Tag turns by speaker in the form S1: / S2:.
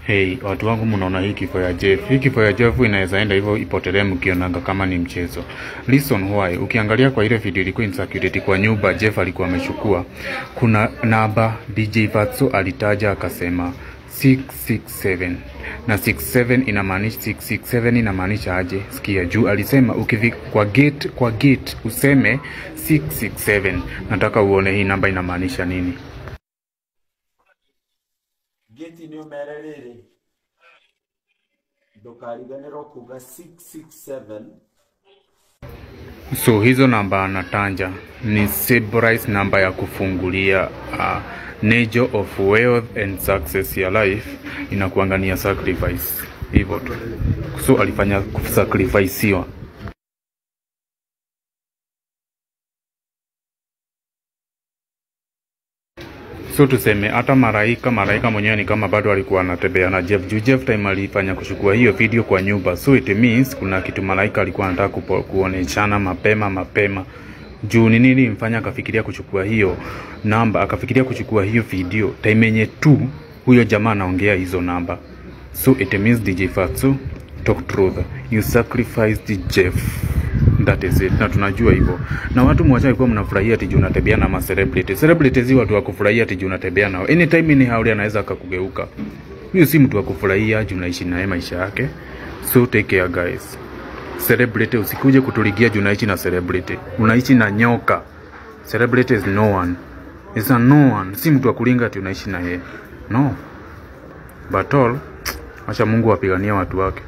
S1: Hey, watu wangu mnaona hii kifo ya Jeff. Hii kifo ya Jeff inaweza enda hivyo ipotelee mkionanga kama ni mchezo. Listen why. Ukiangalia kwa ile video ilikuwa insecurity kwa nyumba Jeff alikuwa amechukua. Kuna namba DJ Fatso alitaja akasema 667. Na 67 inamaanisha 667 inamaanisha aje? Sikia juu alisema ukifika kwa gate useme 667. Nataka uone hii namba inamaanisha nini.
S2: Gate ni umererere. Ndukariganirwo kuga 667.
S1: So hizo namba anatanja ni symbolize namba ya kufungulia nature of wealth and success ya life inakuangania sacrifice hivyo tu. So alifanya kusacrificewa. So tuseme hata Malaika mwenyewe ni kama bado alikuwa anatembea na Jeff. Juu Jeff time alifanya kuchukua hiyo video kwa nyumba. So it means kuna kitu Malaika alikuwa anataka kuoneshana mapema. Juu ni nini mfanya akafikiria kuchukua hiyo namba, akafikiria kuchukua hiyo video time yenye tu huyo jamaa anaongea hizo namba. So it means DJ Fatso, talk truth. You sacrificed Jeff. That is it. Na tunajua hivyo. Na watu mwacha kwa mnafurahia ati juu unatembea na ma celebrity. Celebrities watu wa kufurahia ati juu unatembea nao. Anytime ni hauli anaweza akakugeuka. Huyo si mtu wa kufurahia juu unaishi naye maisha yake. So take care guys. Celebrity usikuje kutuligia juu unaishi na celebrity. Unaishi na nyoka. Celebrity is no one. It's a no one. Si mtu wa kulinga ati unaishi na yeye. No. But all, acha Mungu apiganie watu wake.